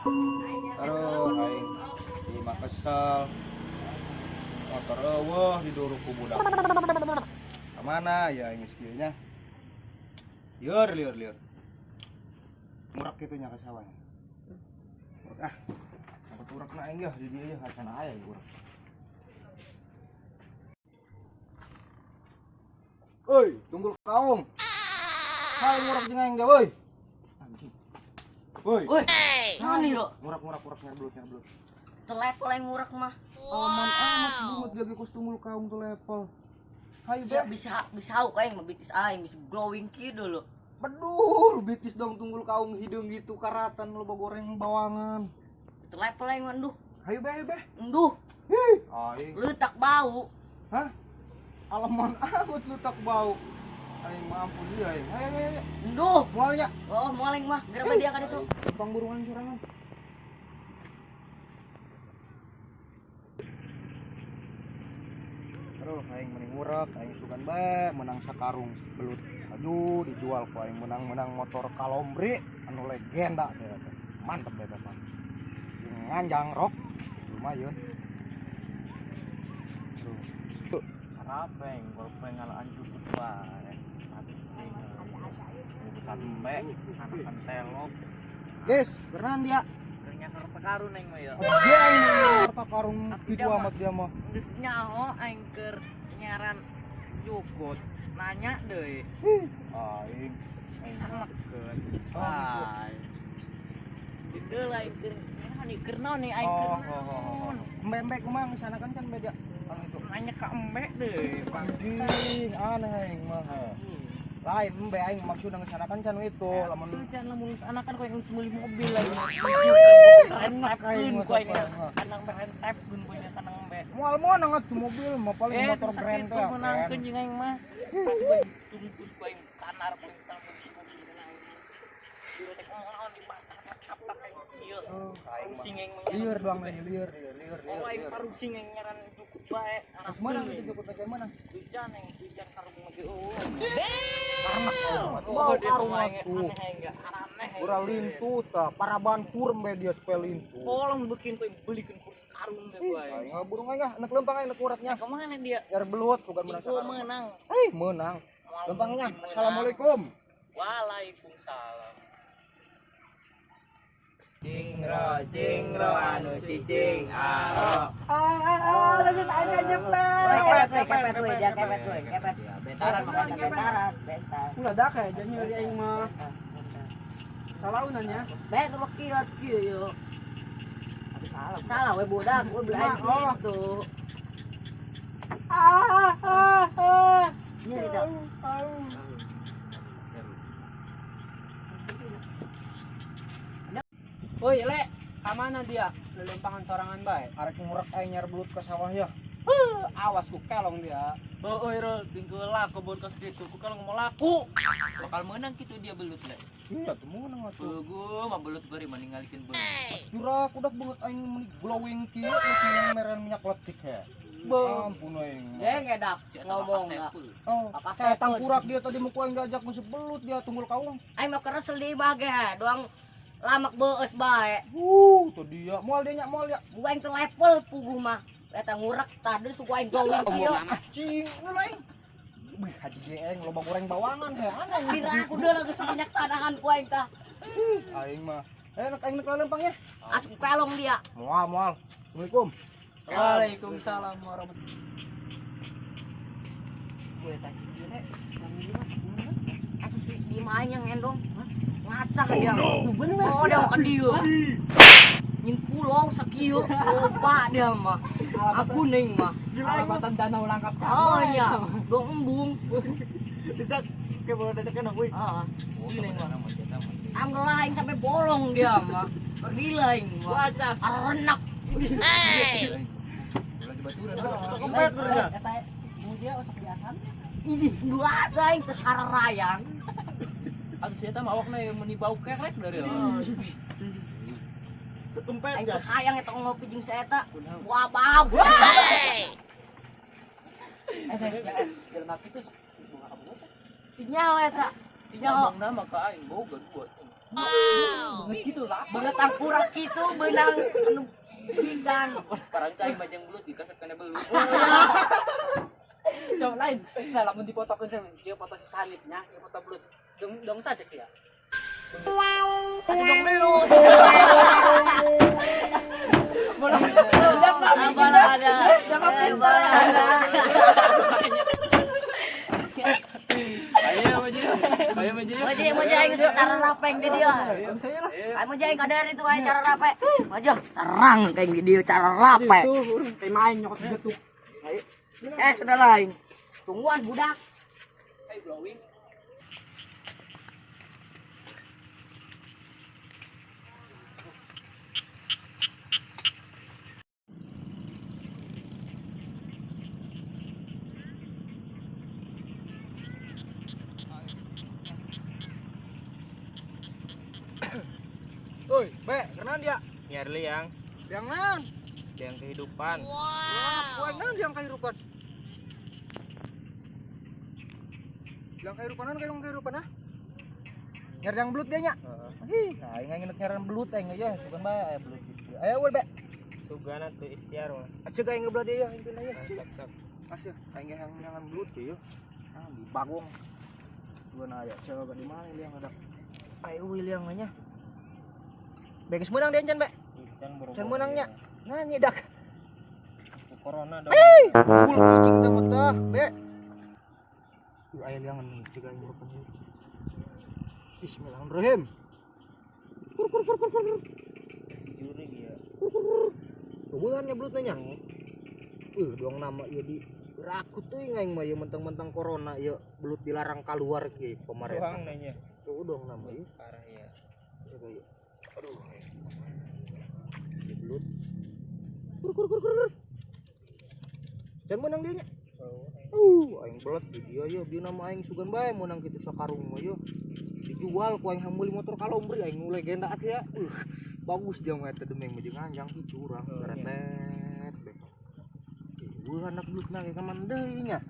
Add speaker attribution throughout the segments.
Speaker 1: Aduh, aing di kesel. Motor eueuh diduruk ku budak. Kamana ya aing geus kieu nya? Lieur lieur lieur. Murak kitu nya ka sawah. Murak ah. Sampai urakna aing ya di dieu ya kana aya ya urak. Oi, tunggul kaung. Hai murak jeung aing woi. Anjing. Woi.
Speaker 2: Woi, naon ieu?
Speaker 1: Murak murak murak nyar belut nyar belut.
Speaker 2: Teu level aing ngurak mah.
Speaker 1: Aman amat bungut dia ge kos tunggul kaung tuh level. Hayu
Speaker 2: Siap
Speaker 1: be.
Speaker 2: bisa bisa hauk aing mah bitis aing bisa glowing kieu dulu.
Speaker 1: Bedul bitis dong tunggul kaung hideung gitu karatan loba goreng bawangan.
Speaker 2: Teu level aing mah enduh.
Speaker 1: Hayu be hayu be.
Speaker 2: Enduh,
Speaker 1: Hih, aing.
Speaker 2: leutak bau.
Speaker 1: Hah? Alaman amat lu tak bau. Aing mah ampun dia aing. Hayu hayu hayu.
Speaker 2: Enduh.
Speaker 1: Moal nya.
Speaker 2: Oh, moal aing mah geura dia kan itu.
Speaker 1: Tumpang burungan sorangan. Aduh, aing mending ngurek, aing sugan bae menang sakarung belut. Aduh, dijual ku aing menang-menang motor Kalombri anu legenda teh teh. Mantep deh teh. Jeung nganjang rok lumayan. Aduh,
Speaker 3: Sarapeng, golpeng ngalaan jukut wae. Sing. Urusan embe, anakan telok.
Speaker 1: Guys, berenang dia.
Speaker 3: Ternyata karun aing mah ya.
Speaker 1: Dia aing harta karung gitu amat dia mah.
Speaker 3: Geus nyaho aing keur nyaran jukut. Nanya deui.
Speaker 1: Aing aing
Speaker 3: Amekeun. Sai. Itu lah aing keur naon ieu keur naon nih aing keur
Speaker 1: Oh, oh, oh, oh.
Speaker 3: naon.
Speaker 1: Embe-embe kumaha sana kan kan beda. Anu itu.
Speaker 3: Nanya ka embe deui.
Speaker 1: Anjing, aneh aing mah. Lain embe aing maksudna sana kan can itu lamun
Speaker 3: Tuh can lamun geus anakan kowe geus meuli mobil lain.
Speaker 1: Enak aing mah
Speaker 3: Kowe
Speaker 1: sapana.
Speaker 3: kanang embe rentepkeun kowe kanang embe.
Speaker 1: Moal meunang atuh mobil mah paling motor brand teh.
Speaker 3: Menangkeun jeung aing mah. Pas kowe tuntun kowe kanar kowe mobil aing. Ieu teh naon dipasang kapak aing ieu.
Speaker 1: Aing mah.
Speaker 3: Pusing aing mah.
Speaker 1: Lieur doang nih, lieur lieur lieur
Speaker 3: Oh aing
Speaker 1: lieur.
Speaker 3: parusing aing nyaran jukut bae.
Speaker 1: Terus meunang itu jukut teh meunang.
Speaker 3: Hujan aing hujan karung mah ge eueuh.
Speaker 1: Karena
Speaker 3: Oh,
Speaker 1: bau
Speaker 3: dia
Speaker 1: karung
Speaker 3: mah aing
Speaker 1: atuh.
Speaker 3: aneh aing ge aneh.
Speaker 1: Urang lintu tah, paraban pur embe dia supaya lintu.
Speaker 3: Tolong bikin kowe belikeun kurs karung teh kowe.
Speaker 1: Aing mah burung aing ah, nek lempang aing nek uratnya.
Speaker 3: Kemana dia?
Speaker 1: Nyar belut sugan meunang
Speaker 3: Iku
Speaker 1: sakarung.
Speaker 3: menang.
Speaker 1: Eh, meunang.
Speaker 3: Moal
Speaker 1: Lempangnya.
Speaker 3: mungkin menang.
Speaker 1: Assalamualaikum.
Speaker 3: Waalaikumsalam.
Speaker 4: Cingro, cingro, anu cicing, aro.
Speaker 3: Lanjut aja nyepet.
Speaker 2: Kepet we, kepet we, jangan kepet we, kepet.
Speaker 4: Bentaran makan
Speaker 2: Bentaran, bentar.
Speaker 5: Ulah dah kayak jadi nyeri aing mah. Salaunan ya.
Speaker 2: Bae tuh kieu kieu yo.
Speaker 4: Aku salah.
Speaker 2: Salah we budak, we beli aing
Speaker 5: Oh.
Speaker 2: gitu.
Speaker 5: Ah ah ah.
Speaker 2: Nyeri tah.
Speaker 5: Woi, Le, kamana dia? Lelempangan sorangan bae.
Speaker 1: Arek ngurek aing nyar belut ke sawah ya.
Speaker 5: Awas ku kelong dia.
Speaker 3: Heueuh rol, tinggal laku bon kos gitu. Ku kalau mau laku.
Speaker 4: Bakal menang gitu dia belut le.
Speaker 1: Iya tuh meunang atuh.
Speaker 4: Pugu mah belut bari meninggalikeun belut.
Speaker 1: Jurak udah banget aing meni glowing kieu geus meren minyak letik ya. Ampun aing.
Speaker 2: Deng edak
Speaker 4: Si eta
Speaker 2: ngomong
Speaker 4: bakal
Speaker 2: enggak.
Speaker 4: sepul.
Speaker 1: Oh,
Speaker 2: Apa
Speaker 1: saya
Speaker 2: sepul?
Speaker 1: tangkurak dia tadi mau ku aing diajak nguseup belut dia tunggul kaung.
Speaker 2: Aing mah keresel di imah ge ha, doang lamak beus bae.
Speaker 1: Tuh dia. Moal dia nya, moal ya.
Speaker 2: Gua aing teu level puguh mah. Eta ngurek tah deui suku aing glowing kieu.
Speaker 1: Anjing, lu aing. Wih, haji ge aing loba goreng bawangan he aneh.
Speaker 2: Kira aku deui geus minyak tanahan ku aing tah.
Speaker 1: Aing mah. Enak aing nek lempang ya.
Speaker 2: Asup kelong dia.
Speaker 1: Moal, moal. Assalamualaikum.
Speaker 5: Waalaikumsalam warahmatullahi. Gue tas ieu Le.
Speaker 2: Atuh si di imah aing yang endong. Ngacak dia.
Speaker 5: Bener.
Speaker 2: Oh, dia makan dia. Nyin pulau sakieu, loba dia mah. Aku neng mah.
Speaker 5: Alamatan danau langkap cabang.
Speaker 2: Oh iya, dong embung.
Speaker 3: Bisa kayak bawa dacak kena, woi.
Speaker 2: Ah,
Speaker 3: Sini mah.
Speaker 2: angel aing sampai bolong dia mah. Gila aing mah.
Speaker 3: Wacah.
Speaker 2: Arenak.
Speaker 4: Lagi baturan.
Speaker 3: Sok kempet kerja.
Speaker 5: Eta dia osok biasan.
Speaker 2: Ih, dua aja aing teu kararayang.
Speaker 4: Aduh si eta mah awakna meni bau kerek dari.
Speaker 3: Sekempet
Speaker 2: Aing
Speaker 3: ya.
Speaker 2: teu hayang eta ngopi jeung si eta. Wah bau.
Speaker 5: Jelema kitu sok geus boga kabogoh.
Speaker 2: Tinyaho eta. Tinyaho.
Speaker 4: Ngomongna mah ka aing boga dua. Banget gitu lah.
Speaker 2: Banget tangkurak gitu beunang anu bingkang.
Speaker 3: Parang cai majang belut dikasep kana belut.
Speaker 4: Coba lain. Nah, lamun dipotokeun sama ieu foto si Sanipnya, ieu foto belut. Dong dong saja sih ya.
Speaker 2: Atuh dong belut.
Speaker 4: Bola. Jangan
Speaker 2: Apa ada?
Speaker 4: Jangan pintar.
Speaker 3: Ayo maju. Ayo maju.
Speaker 2: Maju maju aing secara rapeng di dia.
Speaker 4: Saya lah.
Speaker 2: Ayo maju aing kadar itu aing cara rape. Maju serang kayak di dia cara rape.
Speaker 5: Itu urang teh main nyokot getuk.
Speaker 2: Eh sudah lain. Tungguan budak.
Speaker 4: Hey blowing.
Speaker 1: Oi, Be, kenalan dia.
Speaker 3: Nyari liang,
Speaker 1: Liang naon?
Speaker 3: liang kehidupan.
Speaker 1: Wah, naon liang kehidupan? Liang kehidupan naon liang kehidupan ah? Nyari yang belut dia nya. Ih, aing aing ngeuk nyaran belut aing aja, sugan bae aya belut gitu. Ayo we, Be.
Speaker 3: Sugana tuh istiar mah.
Speaker 1: Aceuk aing ngebelah dia ya, aing pindah ya.
Speaker 3: Sok sok.
Speaker 1: Asih, aing ge hayang neangan belut kieu. Ah, di bagong. Sugan aya cewek di mana liang ada. Ayo we liang nya. Be geus meunang dia encan, Be.
Speaker 3: Can boro.
Speaker 1: Can meunang nya. Nah, nyedak.
Speaker 3: Corona dong.
Speaker 1: Hei, gul kucing teh mah tah, Be. Ih, aya liangan nih, cek aing merupakan ini. Bismillahirrahmanirrahim. Kur kur kur kur kur.
Speaker 3: Si juri dia.
Speaker 1: Kur kur kur. Kebulan ya belut nya. Doang nama ieu di rakut teuing aing mah ieu mentang-mentang corona ieu belut dilarang keluar ge pemerintah.
Speaker 3: Doang nanya.
Speaker 1: Tuh doang nama ieu.
Speaker 3: Parah ya.
Speaker 1: Cek ieu. Aduh. Ieu belut. Kur kur kur kur. Can meunang dia nya. Aing belet di dia ya, bieu nama aing sugan bae meunang kitu sakarung mah ya. Dijual ku aing meuli motor kalombri aing nu legenda atuh ya. Bagus dia mah eta demeng mah jeung anjang kitu urang
Speaker 3: Oh, iya.
Speaker 1: keretet. Eueuh anak belut na ge ka mana deui nya.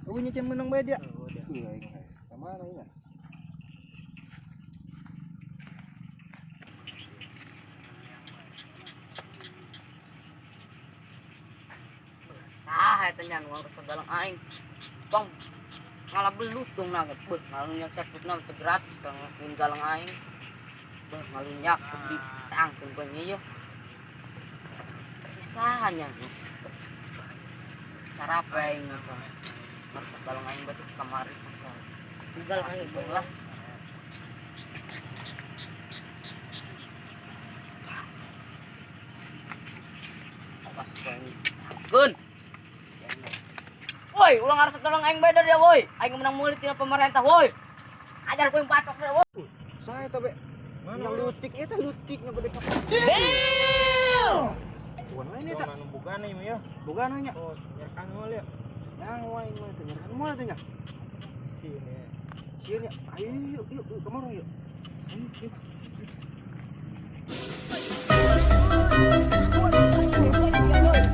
Speaker 1: Eueuh nya can meunang bae dia.
Speaker 3: Oh, dia.
Speaker 1: Ih aing ka mana nya?
Speaker 2: Saha eta nya nu ngarusak galang aing. Tong ngalah belut dong naget. Beuh, ngalunyak teh beutna teh gratis tong ngin galang aing. Beuh, ngalunyak di tangkeun ku aing ieu. Saha nya nu? Cara apa aing mah teh? Ngarusak galang aing berarti kamari paksa. Galang aing bae lah. Pas ku aing tangkeun. Woi, ulang harus tolong aing bae dia woi. Aing menang mulut tina pemerintah woi. Ajar ku yang patok dia woi.
Speaker 1: Saha eta be?
Speaker 3: Mana?
Speaker 1: Yang lutik eta lutik nya gede kapal. Bukan lain eta.
Speaker 3: Doang anu bogana ieu mah ya.
Speaker 1: Boga nanya.
Speaker 3: Oh, nyerkan moal ya.
Speaker 1: Yang lain mah teh nyerkan moal teh nya.
Speaker 3: Sieun ya.
Speaker 1: Sieun ya. Ayo yuk yuk yuk kamar yuk. Ayo yuk.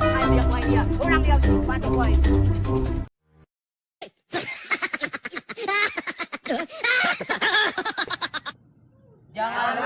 Speaker 2: Aing dia woi dia. Urang dia patok woi. Jangan